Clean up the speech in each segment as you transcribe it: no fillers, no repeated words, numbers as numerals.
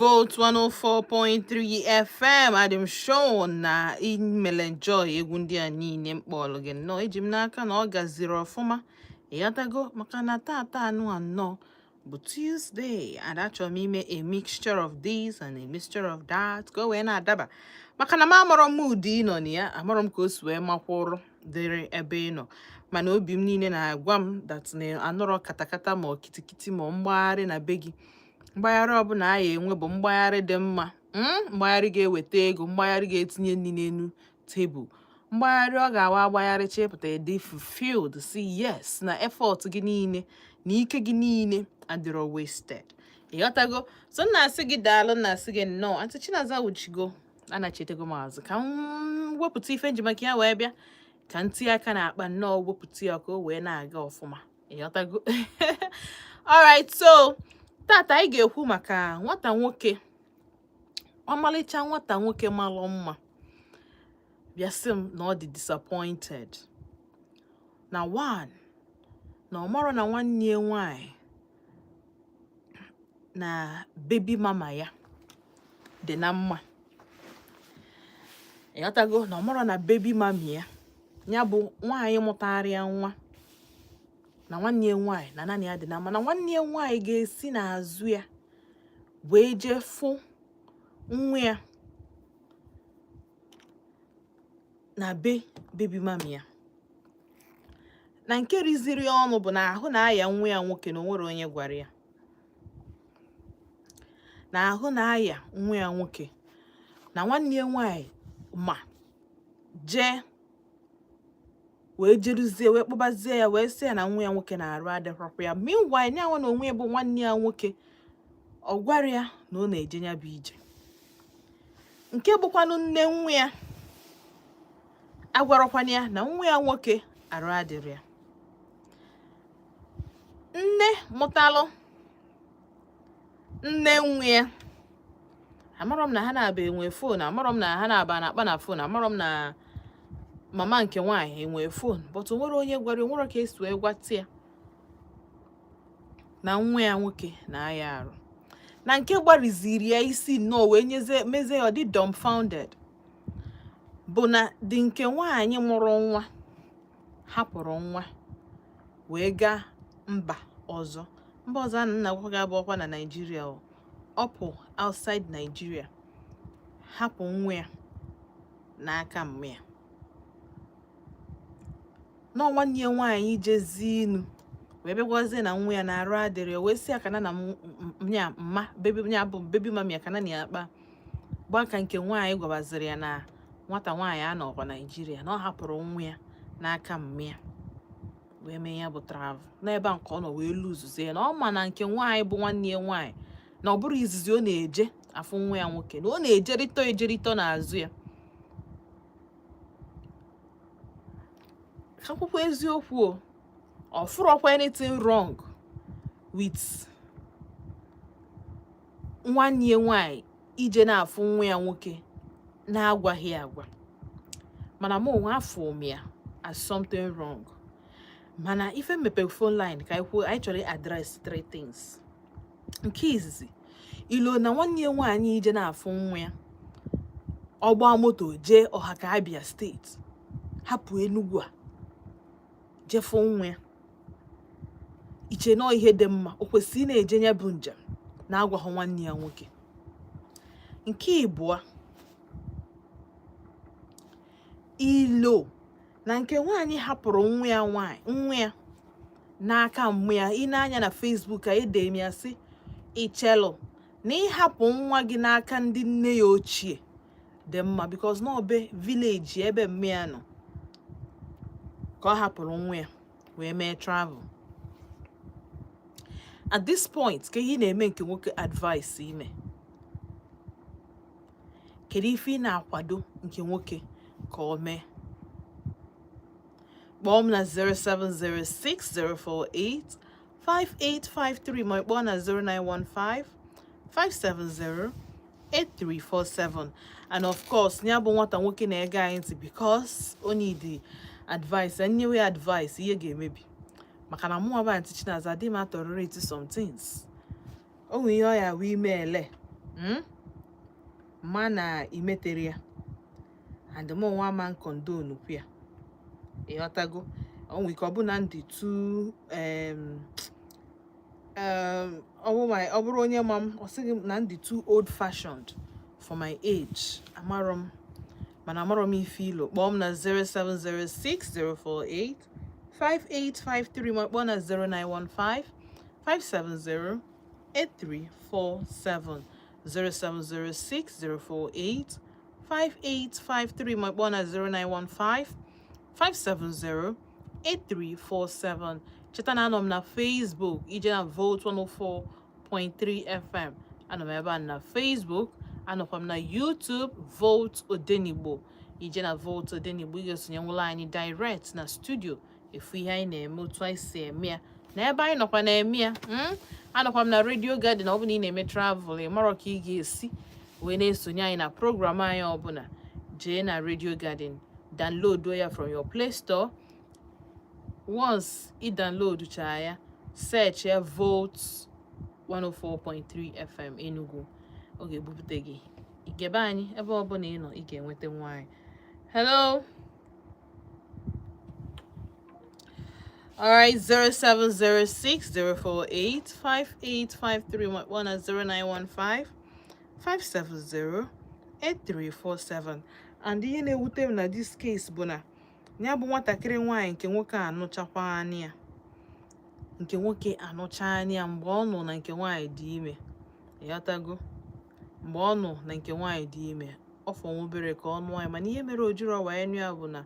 Volt 104.3 FM. Adị m sure na imele enjoy egwu ndị a niile m kpọọlụ gị nnọọ. Eji m n'aka na ọ gaziri ọfụma, ịghọtago, maka na tata anụ anọ bụ Tuesday and achọrọ m ime a mixture of this and a mixture of that ka o wee na-adaba, maka na m amarọ mood ị nọ na ya, amarọ m ka o si wee makwụrụ dịrị ebe ị nọ, mana obi m niile na-agwa m that na anọrọ katakata ma ọ kitikiti ma ọ mgbagharị na be gị. Mgbagharị ọbụla a ya enwe bụ mgbagharị dị mma, mgbagharị ga-eweta ego, mgbagharị ga-etinye nri n'elu tebụl, mgbagharị ọ ga-awa agbagharịcha ịpụta ịdị fulfilled, si yes, na effort gị niile na ike gị niile adịrọ wasted, ịghọtago? So m na-asị gị daalụ, m na-asị gị nnọọ. Aunty Chinaza wuchigo, anachitego m azụ ka m wepụta ife nji maka ya wee bịa, ka m tinye aka n'akpa nnọọ, wepụta ya ka o wee na-aga ọfụma, ịghọtago? Alright, so tata anyị ga-ekwu maka nwata nwoke, ọmalịcha nwata nwoke malụ mma, bịa sị m na ọ dị disappointed na one na ọ marọ na nwanne ya nwanyị na baby mama ya dị na mma, ịghọtago? Na ọ marọ na baby mama ya, ya bụ nwaanyị mụtara ya nwa, na nwanne ya nwaanyị na naanị ya dị na mma, na nwanne ya nwaanyị ga-esi n'azụ ya wee jee fụ nwa ya na be baby mama ya, na nke riziri ọnụ bụ na ahụ na-aya nwa ya nwoke na onwere onye gwara ya na ahụ na-aya nwa ya nwoke, na nwanne ya nwaanyị ma jee wee jeruzie wee kpọbazie ya wee sị ya na nwa ya nwoke na-arụ adịrọkwa ya. Meanwhile, ya nwa na onwe ya bụ nwanne ya nwoke, ọ gwara ya na ọ na-eje ya bụ ije, nke bụkwanụ nne nwa ya agwarakwana ya na nwa ya nwoke arụ adịrị ya. Nne mụtalụ nne nwa ya, amarọ m na ha na-aba enwe phone, amarọ m na ha na-aba na-akpa na phone, amarọ m na mama nke nwaanyị enwe phone, but o nwere onye gwara, onwere ka esi wee gwata ya na nwa ya nwoke na-aya arụ, na nke gbariziri ya isi nnọọ wee nyezie mezie ya ọ dị dumbfounded bụ na di nke nwaanyị mụrụ nwa hapụrụ nwa wee gaa mba ọzọ. Mba ọzọ a na nna gwa gị abụọkwa na Naịjirịa o, ọ pụ outside Nigeria hapụ nwa ya n'aka mma ya nọọ. Nwanne ya nwaanyị jezi inu wee bịagwazie na nwa ya na-arụ adịrị ya, wee sị ya ka na na nya mma baby ya bụ baby mama ya ka na ya akpa gba ka nke nwaanyị gwabaziri ya na nwata nwaanyị anọkwa Naijiria, na ọ hapụrụ nwa ya n'aka mma ya wee mee ya bụ travel n'ebe a nke ọ nọ wee luzuzie ya, na ọ ma na nke nwaanyị bụ nwanne ya nwaanyị, na ọ bụrụ izizi ọ na-eje afụ nwa ya nwoke, na ọ na-ejerịta ejerịta n'azụ ya. Ka akwụkwọ eziokwu o, ọ fụrọkwa anything wrong with nwanne ya nwaanyị ije na-afụ nwa ya nwoke na-agwaghị agwa, mana mụ onwe afụ m ya as something wrong. Mana ife mmepe phone line ka anyị kwuo, anyị chọrọ address three things. Nke izizi, ilo na nwanne ya nwaanyị ije na-afụ nwa ya, ọgba moto jee Ọhaka, Abia Steeti, hapụ Enugu a jee fụ nwa ya, iche nọọ ihe dị mma? O kwesịrị ị na-eje ya bụ njem na-agwaghị nwanne ya nwoke? Nke ịbụọ, ilo na nke nwaanyị hapụrụ nwa ya nwaanyị, nwa ya n'aka mmụ ya. Ị na-anya na Facebook a ede m ya sị, ichelụ na ịhapụ nwa gị n'aka ndị nne ya ochie dị mma, because na obe village ebe mme ya nọ ka ọ hapụrụ nwa ya wee mee travel. At this point, ka ihe ị na-eme nke nwoke advice ime, kedu ife ị na-akwado nke nwoke ka ọ mee? Kpọọ m na 0706048 5853, ma ị kpọọ na 0915 570 8347. And of course, ya bụ nwata nwoke na-ege anyị ntị, because o need advice, nyewe advice ihe ga-emebi, maka na mụnwa bụ Aunty Chinaza adị m atolerate some things. O nwere ihe ọ ya wee ime ele Ma na imetere ya and mụ nwa ama condone kwu ya. Ịghọtago? O nwere ike ọ bụ na ndị too um, um, ọ bụ ọ bụrụ onye ma m, ọ sịghị m na ndị too old fashioned for my age. Amarọ m, mana amarọ m ife ilo. Kpọọ m na 0706 048 5853, ma kpọọ na 0915 570 8347. 0706 048 5853, ma kpọọ na 0915 570 8347. Cheta na anọ m na Facebook. Ije na Volt 104.3 FM, anọ m ebe a na Facebook. Anọkwa m na YouTube, Volt Odenigbo. Ije na Volt Odenigbo, ị ga-esonye anyị direct na studio, efu ihe anyị na-eme, otu anyị si eme ya na ebe anyị nọkwa na-eme ya. Anọkwa m na Radio Garden. Ọ bụ na ị na-eme travel, ị marọ ka ị ga-esi wee na-esonye anyị na program anyị ọbụla, jee na Radio Garden, download ya from your Play Store. Once ị download chaa ya, search ya Volt 104.3 FM Enugu, ọ ga-ebupụta gị igebe anyị. Ebe ọbụla ị nọ, ị ga-enweta nwaanyị. Hello. All right, 0706 048 5853 1 at 0915 570 8347. And ihe na-ewute m na this case bụ na ya bụ nwatakịrị nwaanyị nke nwoke anụchakwa anya ya, nke nwoke anụcha anya ya mgbe ọ nụ na nke nwaanyị dị ime. Ịghọtago? Mgbe ọ nụ na nke nwaanyị dị ime, ọ fọ nwa obere ka ọ nụọ ya, mana ihe mere o jiro wee nụ ya bụ na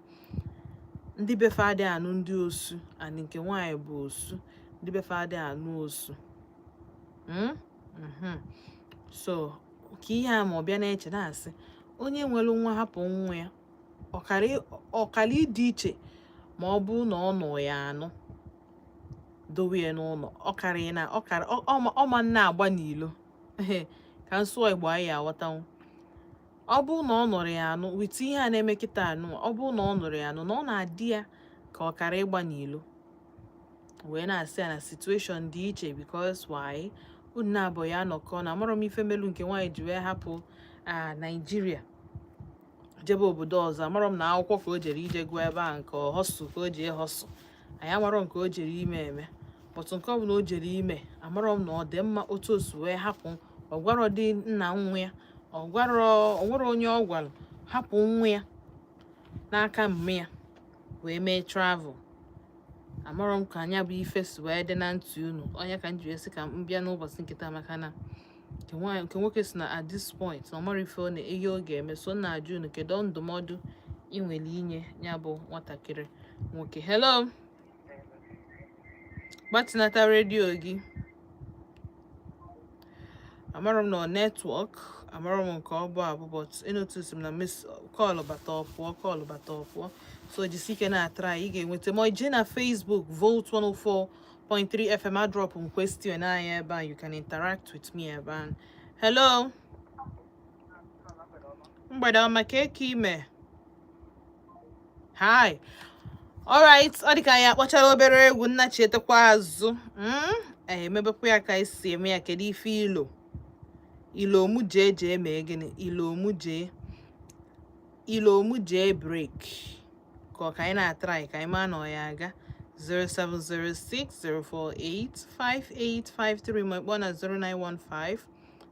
ndị befe adịghị anụ ndị osu, and nke nwaanyị bụ osu. Ndị befe adịghị anụ osu. So ka ihe a ma ọ bịa na-eche, na-asị onye nwere nwa hapụ nwa ya, ọkara ịdị iche ma ọ bụ na ọ nọ ya anụ dowe ya n'ụlọ, ọkara na ọkara ọma nna agba n'ilo ka nsụọ Igbo anyị aghọtanwu. Ọ bụ na ọ nụrụ ya anụ with ihe a na-eme kịta anụ, ọ bụ na ọ nụrụ ya anụ na ọ na-adị ya ka ọkara ịgba n'ilo, wee na-asị ya na situation dị iche, because why unu na-abụ ya anọkọ na amarọ m ife melu nke nwaanyị ji wee hapụ a Naijiria jebe obodo ọzọ. Amarọ m na akwụkwọ ka o jere ije gụọ ebe a, nke hustle ka o ji hustle anyị, amarọ nke o jere ime eme, but nke ọ bụla o jere ime, amarọ m na ọ dị mma otu o si wee hapụ. Ọ gwarọ dị nna nwa ya, ọ gwarọ, o nwere onye ọ gwara, hapụ nwa ya n'aka mme ya wee mee travel. Amarọ m ka anya bụ ife si wee dị na ntị unu. Onye ka m ji wee sị ka m bịa n'ụbọchị nke taa, maka na nke nwaanyị, nke nwoke si na at this point na ọ mara ife ọ na ihe ọ ga-eme. So m na-ajụ unu, kedu ndụmọdụ ị nwere inye ya bụ nwatakịrị nwoke? Hello, gbatịnata redio gị. Amarọ m na ọ network, amarọ m nke ọ bụ abụ, but e notice m na miss call bata, ọ pụọ, call bata, ọ pụọ. So jisi ike na-a try, ị ga-enweta ma ije na Facebook, Volt 104.3 FM. A drop m question anyị ebe a, you can interact with me ebe a. Hello, mgbede ọma. Ka eke ime? Hi. Alright, ọ dị ka anyị akpọchara obere egwu nna chetakwa azụ. Emebekwa ya ka anyị si eme ya. Kedu ife ilo ilo mụ jee jee mee gịnị? Ilo mụ jee, ilo mụ jee break, ka ọ ka anyị na-a try ka anyị maa na ọ ya aga. 0706 048 5853, ma kpọọ na 0915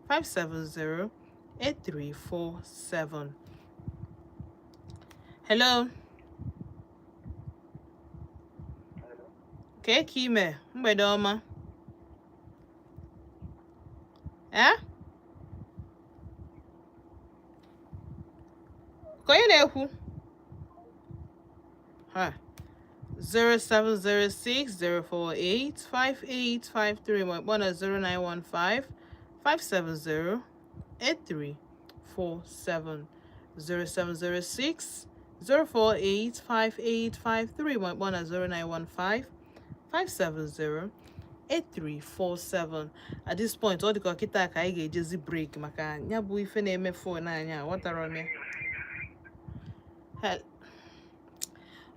570 8347. Hello. Hello. Ka eke ime? Mgbede ọma. Eh? Ka onye na-ekwu ha? 0706 048 5853, ma kpọọ na 0915 570 8347. 0706 048 5853, ma kpọọ na 0915 570 8347. At this point, ọ dịka kịta ka anyị ga-ejezi break, maka ya bụ ife na-eme phone anyị aghọtara m ya.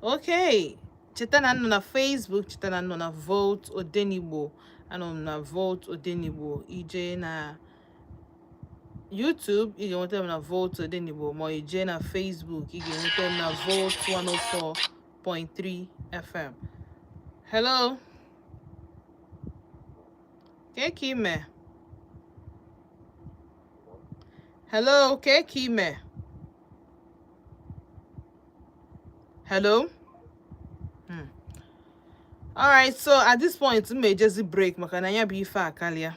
Okay, cheta na nọ na Facebook, cheta na nọ na Volt Odenigbo. Anọ m na Volt Odenigbo. Ije na YouTube, ị ga-enweta m na Volt Odenigbo, ma ị jee na Facebook, ị ga-enweta m na Volt 104.3 FM. Hello, kee ka ime? Hello, kee ka ime? Hello. Alright, so at this point m ejezi break maka na ya bụ ife akarịa.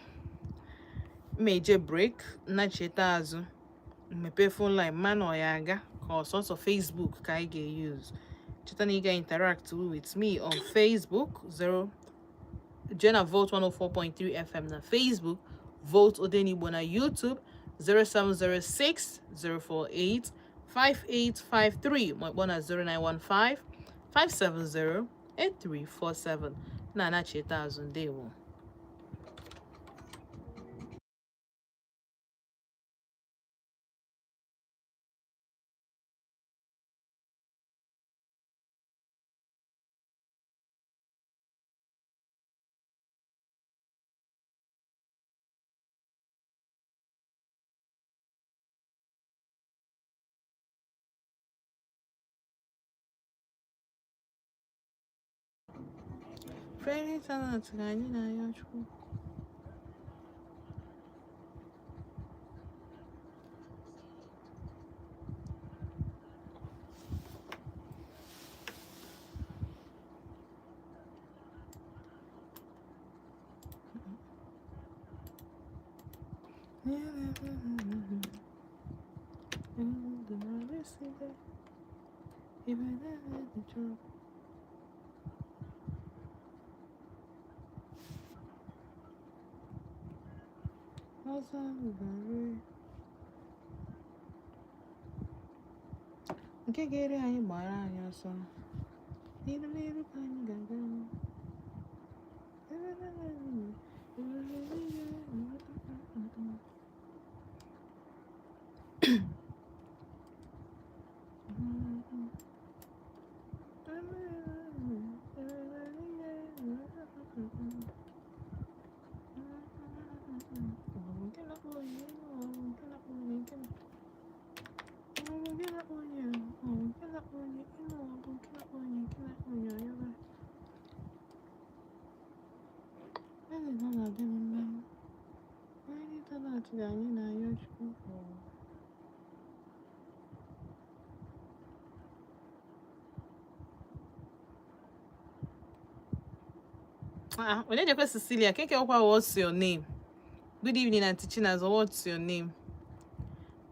M eje break, nnacheta azụ, mmepe phone line ma na ọ ya aga ka ọsọsọ Facebook ka anyị ga-use. Cheta na ị ga-interact with me on Facebook 0 jee na Volt 104.3 FM na Facebook, Volt Odenigbo na YouTube, 0706 048 5853, ma ịkpọ na 0915 570 8347. Na-anacheta azụ. Ndewo. Friday talent ka anyị na-ayọ Chukwu. Nke ga-eri anyị gbara anyị ọsọ n'iru n'iru ka anyị ga-aga. Ah, Onyejekwe Cecilia, Keke Okwa, what's your name? Good evening, Auntie Chinazo. What's your name?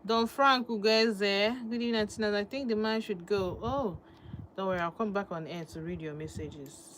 Don Frank Ugoeze. Good evening, Auntie Chinazo. I think the man should go. Oh, don't worry, I'll come back on air to read your messages.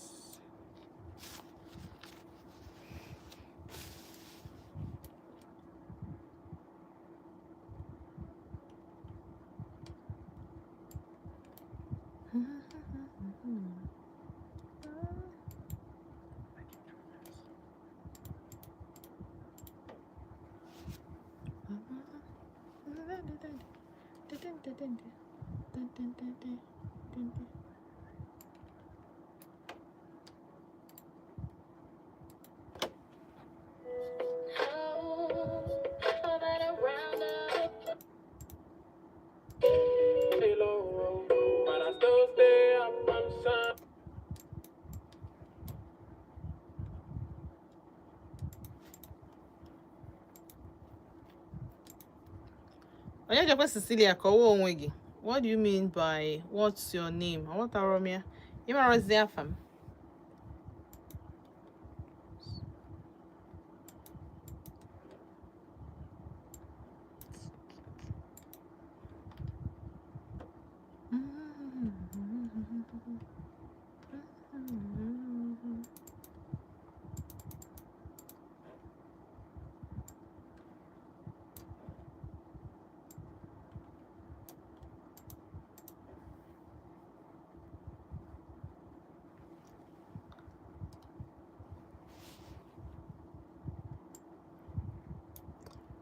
Onyejekwe Cecilia, kọwaa onwe gị. What do you mean by what's your name? Aghọtara m ya. Ị marazi afa m?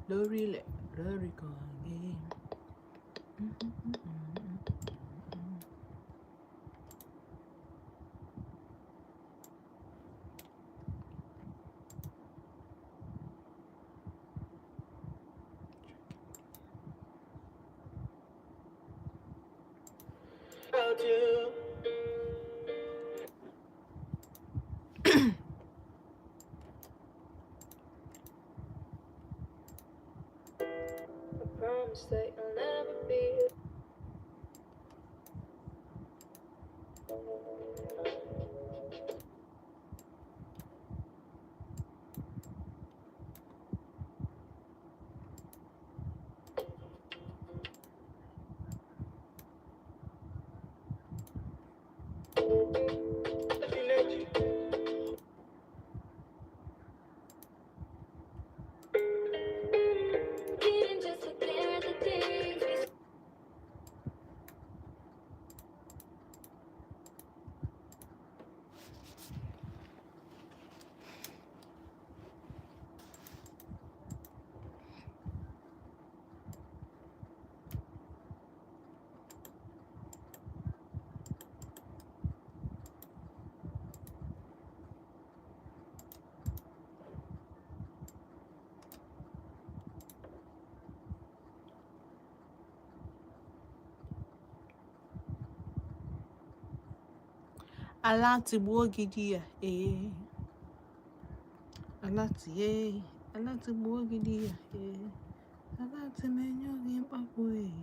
Lórílẹ̀ lórí kan gé. Without you. I promise that you'll never be. Chinechi. Didn't just sit there at the things we Ala tigbuo gị di ya ee, ala tie, ala tigbuo gị di ya ee, ala timenyo gị mkpapụ ee.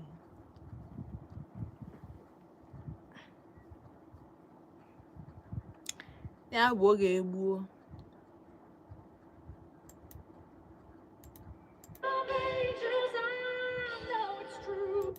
Ya bụ oge egbuo. Pages, I know it's true.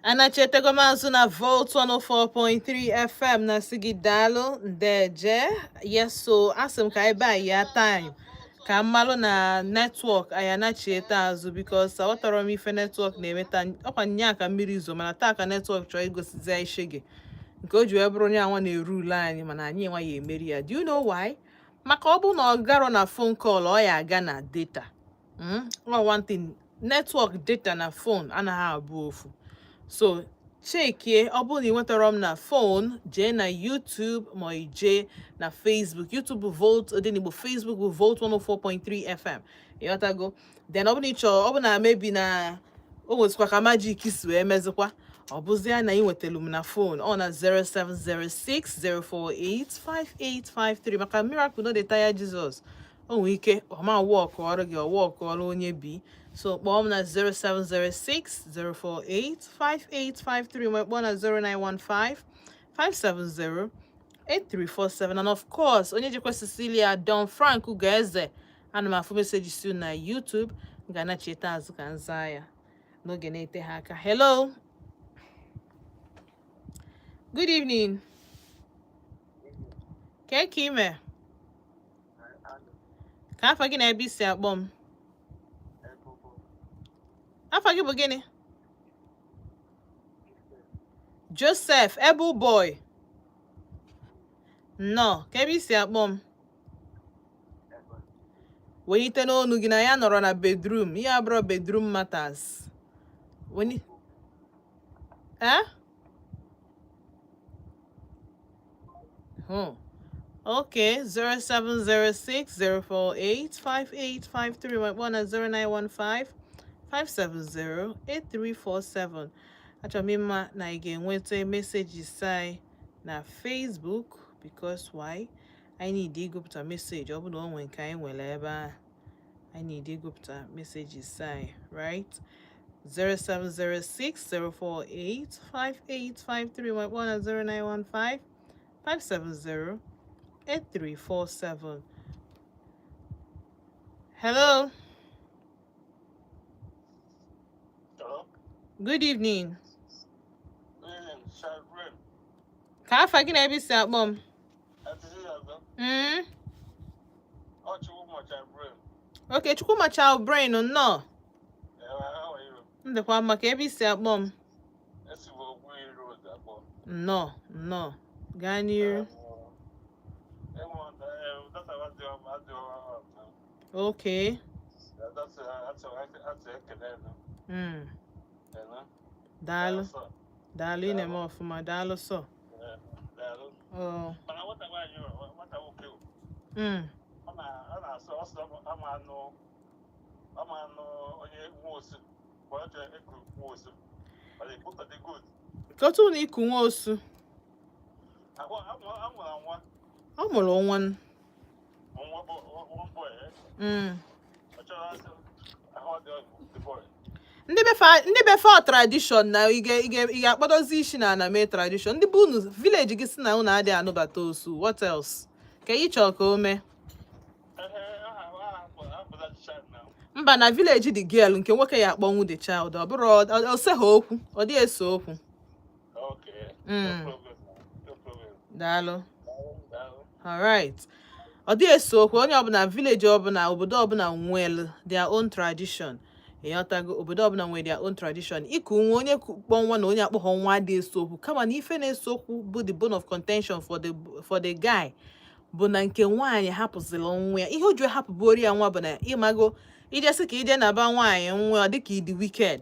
Anachetego m azụ na Volt 104.3 FM na sị gị daalụ, ndeje. Yes, so asị m ka ebe a ya time ka mmalụ na network anyị anachiete azụ, because aghọtara m ife network na-emeta. Ọkwa nya ka mmiri zo, mana taa ka network chọrọ igosizi anyị shege nke o ji wee bụrụ onye anwa na-eru ule anyị, mana anyị enwe ya emeri ya. Do you know why? Maka ọ bụ na ọ garọ na phone call, ọ ya aga na data. Ọ one thing, network data na phone anaghị abụ ofu. So chekie, ọ bụrụ na ị nwetara m na phone, jee na YouTube ma ị jee na Facebook. YouTube bụ Volt Odenigbo, Facebook bụ Volt 104.3 FM, ịghọtago? Then ọ bụrụ na ị chọrọ, ọ bụ na maybe na o nwezikwa ka magic si wee mezikwa, Ọ bụzia na ị nwetara m na phone, ọ na 07060485853, maka miracle no dey tire Jesus. O nwere ike ọ ma work ọrụ gị, ọ work ọrụ onye bi. So kpọọ m na 07060485853, ma kpọọ na 0915 570 8347. And of course, onye jikwa Cecilia Don Frank Ugoeze, ana m afụ message si na YouTube. M ga-anachite azụ ka nza ya n'oge na-ete ha aka. Hello, good evening. Ka ka ime? Ka afa gị na ebe isi akpọ m? Afa gị bụ gịnị? Joseph Able Boy, nnọọ. Ka ebe isi akpọ m? Welite n'onu gị na ya nọrọ na bedroom. Ihe abụrụ bedroom matters. Weni eh? Okay, 07060485853, one na 0915 570 8347. Achọrọ m ịma na ị ga-enweta messages anyị na Facebook, because why? I need ịgụpụta message. Ọ bụ na o nwee nke anyị nwere ebe ahụ, I need ịgụpụta messages anyị, right? 07060485853, ma kpọọ na 0915 570 8347. Hello. Hello? Good evening. Evening, Chagrin. Ka afa gị na ebe isi akpọ m? Ọchukwu Chagrin. Okay, Chukwuma Child Brain, nnọọ. Yeah, how are you? M dịkwa mma. Ka ebe isi akpọ m? Esi m Ogui Road akpọ. Nnọọ, nnọọ, gaa n'iru. Okay. Daalụ, daalụ, ị na-eme ọfụma. Daalụ sọ. Oh. Mana nwata nwaanyị, nwata nwoke, ọ na-asọ ọsọ ama anụ, ama anụ onye nwa osu, ma ọ chọrọ ịkụ nwa osu. Ọ dị good. Ka otu na iku nwa osu? Amụrụ nwa. Ọ mụrụ nwa. Nwa boy, eh? Ọ chọrọ asị ahụ dị the boy. Ndị befa tradition na ị ga-akpọdozi isi na ana mee tradition. Ndị bụ unu village gị si na unu adịghị anụbata osu. What else ka ị chọrọ ka o mee? Ehe, aha aha apụta child now. Mba, na village the girl, nke nwoke ya akpọnwụ the child. Ọ bụrụ o segha okwu, ọ dịghị ese okwu. Okay. No problem. No problem. Daalụ. Daalụ. Alright, ọ dịghị ese okwu. Onye ọbụla, village ọbụla, obodo ọbụla nwere their own tradition. Ịghọtago? Obodo ọbụla nwere their own tradition. Iku nwa, onye kpọ nwa na onye akpọghọ nwa adịghị ese okwu. Kama na ife na-ese okwu bụ the bone of contention for the guy bụ na nke nwaanyị hapụzịrị nwa ya. Ihe o ji hapụbuori ya nwa bụ na ịmago ijesi ka ije na-aba nwaanyị nwa, ọ dịka ịdị wicked.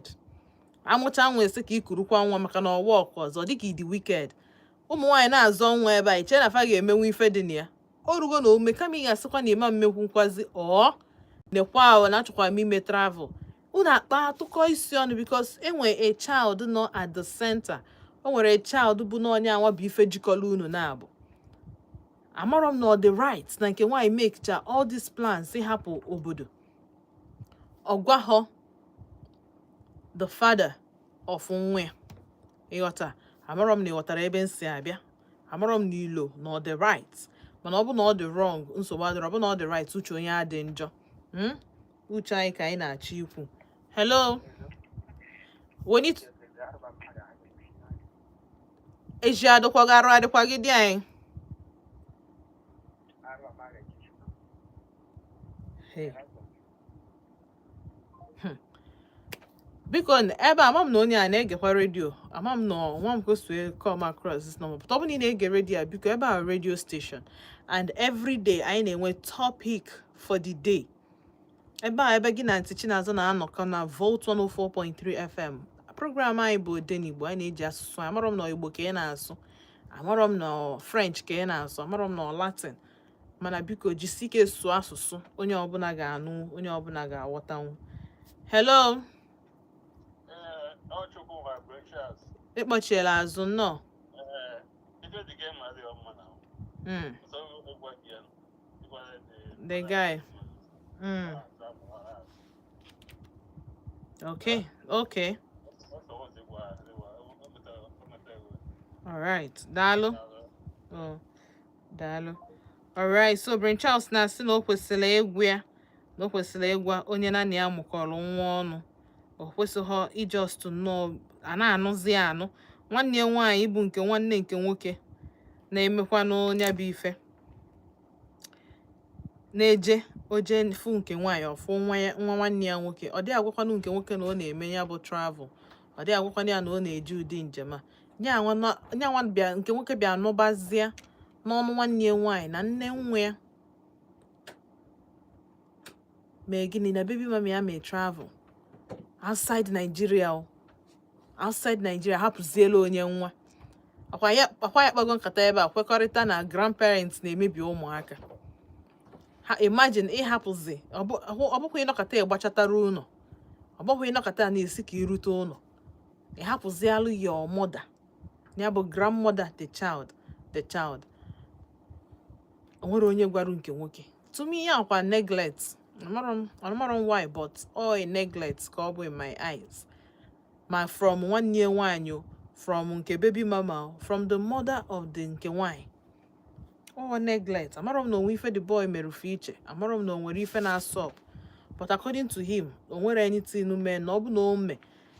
Amụcha nwa, esi ka ikurukwa nwa maka na ọwa ọkụ ọzọ, dịka ịdị wicked. Ụmụ nwaanyị na-azọ nwa ebe a, iche na fa ga-emenwu ife dị na ya. O rugo na ome kama ị ga-asịkwa na ịma mmekwu nkwazi ọ nekwa ahụ na achọkwara m ime travel. Unu akpa atụkọ isi ọnụ, because enwe a child nọ at the center. O nwere a child bụ na onye anwa bụ ife jikọrọ unu na-abụ. Amarọ m na ọ dị right na nke nwaanyị make all these plans ịhapụ obodo, ọ gwaghọ the father of nwa ya. Ịghọta? Amarọ m na ịghọtara ebe m si abịa. Amarọ m na ilo na ọ dị right, mana ọ bụ na ọ dị wrong, nsogbu adịrọ. Ọ bụ na ọ dị right, uche onye adị njọ. Uche anyị ka anyị na-achọ ikwu. Hello, we need eji adịkwa gị arụ, adịkwa gị dị anyị. Hey. Biko, ebe a ama m na onye a na-egekwa redio. Ama m na nwa m kwesịrị come across this number, but ọ bụrụ na ị na-ege redio a, biko, ebe a radio station, and every day anyị na-enwe topic for the day ebe a, ebe gị na Aunty Chinazụ na-anọkọ na Volt 104.3 FM. Program anyị bụ Odenigbo. Anyị na-eji asụsụ anyị. Amarọ m na Igbo ka ị na-asụ, amarọ m na French ka ị na-asụ, amarọ m na Latin, mana biko jisi ike sụọ asụsụ onye ọbụla ga-anụ, onye ọbụla ga-aghọtanwu. Hello. Ee, ọ Chukwu vibrations. Ịkpọchiela azụ, nnọọ. Ee, ife dị gị mma adịghị mma na ọsọ ịgwa gị ya, ịgwa The guy. Okay. All right. Daalụ. Oh, daalụ. All right. So Brain Charles na-asị na o kwesịrị ịgwa ya, na o kwesịrị ịgwa onye naanị ya mụkọrọ nwa ọnụ. O kwesịghị i just nnọọ a na-anụzi ya anụ. Nwanne ya nwaanyị bụ nke nwanne nke nwoke na-emekwanụ ya bụ ife. Na-eje oje fụ nke nwaanyị, ọfụ nwa ya, nwa nwanne ya nwoke. Ọ dịghị agwakwanụ nke nwoke na ọ na-eme ya bụ travel. Ọ dịghị agwakwanụ ya na ọ na-eje ụdị njem a. Nyanwa bịa, nke nwoke bịa nụbazie n'ọnụ nwanne ya nwaanyị na nne nwa ya mee gịnị, na baby mama ya mee travel outside Nigeria o, outside Nigeria, hapụziela onye nwa. Akwa ya kpago nkata ebe a, kwekọrịta na grandparents na-emebi ụmụaka ha. Imagine ịhapụzi, ọ bụkwa ịnọkọta ịgbachatara ụlọ, ọ bụkwa ịnọkọta na-esi ka irute ụlọ, ịhapụzialụ your mother, ya bụ grandmother, the child. O nwere onye gwara nke nwoke. To me, ya kwa neglect. Amarọ m why, but all a neglect ka ọ bụ in my eyes, ma from nwanne ya nwaanyị o, from nke baby mama o, from the mother of the nke nwaanyị, ọ neglect. Amarọ m na onwe ife the boy mere fe iche. Amarọ m na o nwere ife na-asọ, but according to him, o nwere anything mee na ọ bụ na o mee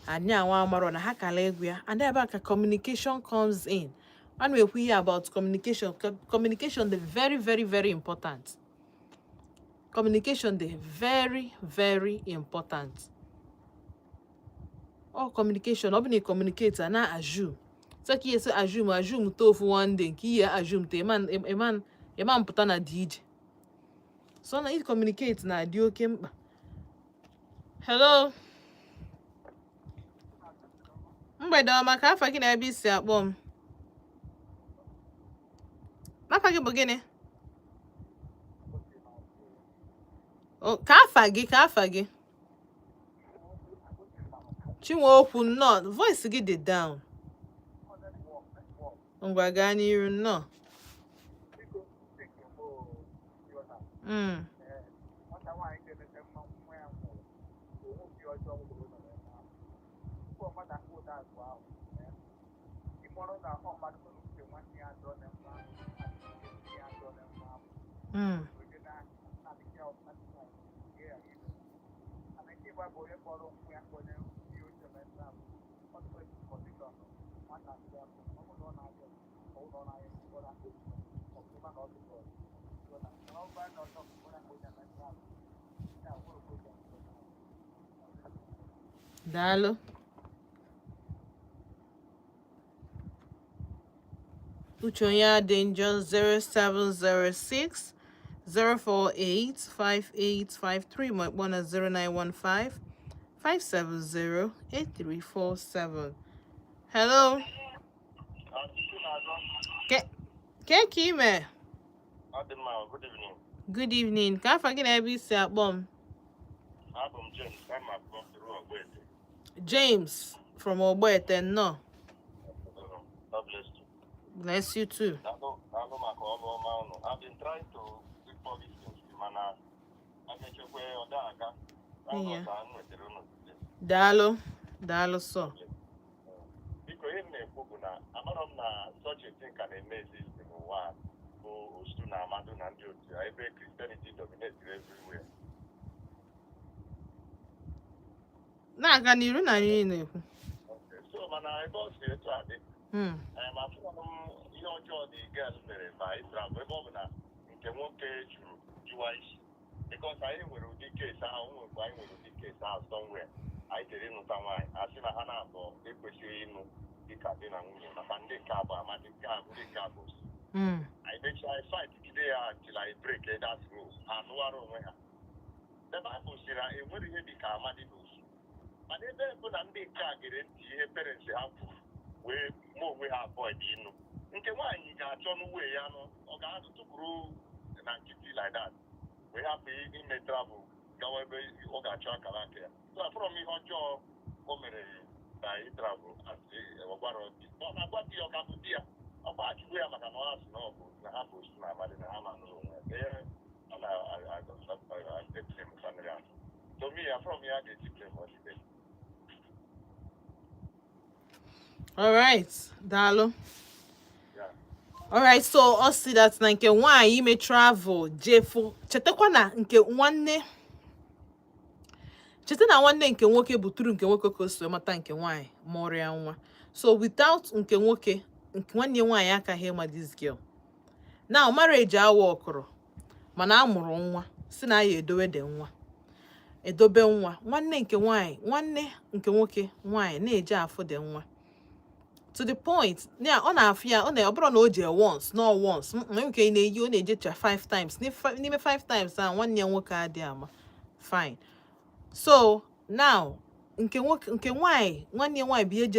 anyị anwa amarọ na ha kala egwu ya. And ebe a ka communication comes in. A na-ekwu ihe about communication. Communication dị very, very, very important. Communication dị very, very important. Ọ communication, ọ bụ na ị communicate, a na assume so ka ihe si assume, assume to ofu one day nke ihe assume to ịman ịman pụta na dị ije. So na ị communicate na-adị oke mkpa. Hello, mgbede ọma. Ka afa gị na ebe isi akpọ m? Afa gị bụ gịnị? O, ka afa gị, ka afa gị. Chinweokwu, nnọọ. Voice gị dị down. Ngwa, gaa n'iru, nnọọ. Biko, nke mbụ, ịghọta? Nwata nwaanyị ga-emete mma nwa ya nwụrụ, onwe obi ọjọọ nwụrụ nọ n'ebe ahụ tupu ọ mmadụ akpụ ụda azụ ahụ. Ịmụrụ na ọ mmadụ nọ n'uche nwanne ya dọọ na mma ahụ, ya dọọ na mma ahụ. Onye na-adịghị ya ọfụma ya ime. Ana nke ịgba bụ onye kpọrọ nwa ya kpọnye ihe ochie na ebe ahụ. Ọ dịkwa condition nwata ndị ahụ, ọ bụrụ na ọ na-abịa, ọ bụrụ na ọ na-abịa, ọ na-akpọ ọfụma na ọ dịkwa ịghọta. Mana ọ bụrụ na ọ nọ, ọ na-akpọ ya na ebe ahụ, ya nwere oge. Daalụ. Uche onye adị njọ. 0706 048 5853, ma ịkpọ na 0915 570 8347. Hello. Ke ke ka ime? Ọ dị mma, good evening. Good evening. Ka afa gị na ebe isi akpọ m? Abụ m James, ama akpọ through Ogbete. James from Ogbete, nnọọ. God bless you. Bless you too. Daalụ, daalụ maka ọrụ ọma unu. I've been trying to ịkpọ gị since, mana emechekwa ọ da aga. Daalụ ka m nwetara unu today. Daalụ, daalụ sọ. Biko, ihe m na-ekwu bụ na amarọ m na such a thing ka na-eme exist n'ụwa a, bụ osu na amadu na ndị otu ya, ebe Christianity dominates everywhere. Na-aga n'iru na anyị na-ekwu. Okay. So mana ebe ọ si etu a dị, ma afụrụ m ihe ọjọọ dị girl mere ma ịtravel, ebe ọ bụ na nke nwoke jụrụ jụwa isi, because anyị nwere ụdị case ahụ nwekwa, anyị nwere ụdị case ahụ somewhere. Anyị jere ịnụta nwaanyị, a sị na ha na-abụọ ekwesịghị ịnụ dịka di na nwunye, maka ndị nke abụọ amadị, nke a ndị nke abụọ osu. Anyị mechaa, anyị fight gide ya till anyị break that rule, ha anụwara onwe ha. The Bible sị na enwere ihe dị ka amadi na osu, mana ebe bụ na ndị nke a gere ntị ihe parents ha kwuru wee mụ onwe ha avoid ịnụ nke nwaanyị ga-achọ n'uwe ya nụ, ọ ga-atụpụrụ na nkịtị like that wee hapụ ime travel gawa ebe ọ ga-achọ akara aka ya. So afọrọ m ihe ọjọọ o mere na na ị travel, ọgbara ọ na-agwa di ya, ọ ka bụ di ya, ọ gbachukwu ya, maka na ọ asị na ọ bụ na ha bụ osu na abalị na ha ma nụrụ onwe ya. Ihe ọ na-eblame family ahụ, to me, from ya ga-eji blame ọdịbe. Alright, daalụ. Yeah. Alright, so ọ sị that na nke nwaanyị ime travel jefu, chetakwa na nke nwanne, cheta na nwanne nke nwoke buturu nke nwoke ka o si wee mata nke nwaanyị mụrụ ya nwa. So without nke nwoke, nke nwanne ya nwaanyị akaghị ịma this girl. Now marriage awa ọkụrụ, mana a mụrụ nwa, si na ya edowe dị nwa, edobe nwa. Nwanne nke nwaanyị, nwanne nke nwoke nwaanyị na-eje afụ dị nwa to the point ya ọ na-afụ ya, ọ na ọ bụrụ na o jee once, no once, nke na-eyi, ọ na-ejecha five times n'ime five times a, nwanne ya nwoke adịghị ama. Fine. So now nke nwoke, nke nwaanyị, nwanne ya nwaanyị bụ ihe jezi.